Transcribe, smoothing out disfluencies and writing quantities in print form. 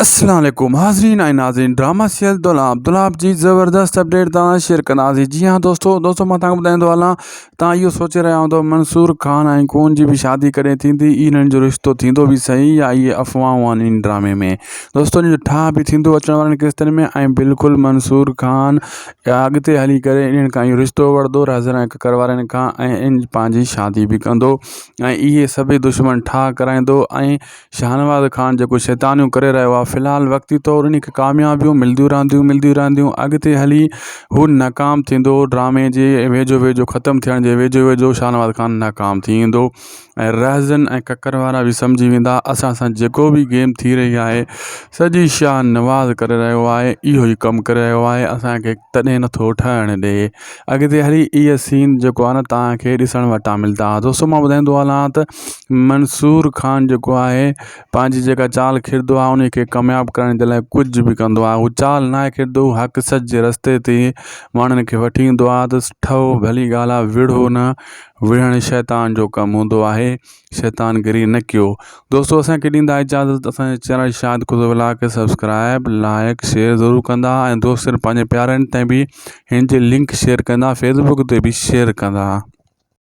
السلام عليڪم حاضرين ۽ ناظرين ڊراما سيريل دولاب دولاب جي زبردست اپڊيٽ توهان شيئر ڪنداسين جي ها دوستو دوستو مان توهان کي ٻڌائيندو هلان توهان اهو سوچي رهيا هوندو منصور خان ۽ ڪون جي به شادي ڪڏهن ٿيندي انهن جو رشتو ٿيندو به صحيح يا اهي افواهون آهن ان ڊرامي ۾ دوستو ان جو ٺاهه به ٿيندو اچڻ وارن قسطن ۾ ۽ بلڪل منصور خان اڳتي هلي ڪري انهن کان اهو رشتو وٺندو رازن ۽ ڪڪر وارن کان ۽ ان پنهنجي شادي به ڪندو ۽ اهي سڀئي دشمن ٺاهه ڪرائيندو ۽ شاهنواز خان جيڪو شيطانيون ڪري رهيو آهي في الحال وقتي طور ان کي ڪاميابيون ملنديون رهنديون ملنديون رهنديون اڳتي هلي هو ناڪام ٿيندو ڊرامي جي ويجهو ويجهو ختم ٿيڻ جي ويجهو ويجهو شاهنواز خان ناڪام ٿي ويندو ۽ رهزن ۽ ڪڪر وارا به سمجهي ويندا اسان سان جيڪو به گيم ٿي رهي آهي سڄي شاهنواز ڪري رهيو آهي اهو ئي ڪم ڪري رهيو آهي اسانکي تڏهن نٿو ٺهڻ ڏي اڳتي هلي اهي سين جيڪو آهي نه توهان کي ڏسڻ وٽان ملدا دوستو مان ٻڌائيندو هلان ته منصور خان جيڪو آهي پنهنجي جيڪا چال کيڏندو آهي ان کي ڪامياب ڪرڻ جي لاء ڪجهه به ڪندو آهي هو چال ناهي کيڏندو حق سچ جي رستي تي ماڻهن کي وٺي ايندو آهي ته ٺهو ڀلي ڳالهه آهي وڙهو نه وڙهڻ شيطان جو ڪم هوندو آهي شيطان گري نه ڪيو دوستو اسان کي ڏيندا اجازت اسان جي چينل شاهد خسرو ولاگ کي سبسڪرائب لائڪ شيئر ضرور ڪندا ۽ دوستن پنهنجي پيارن تائين به هن جي لنڪ شيئر ڪندا فيسبوڪ تي به شيئر ڪندا.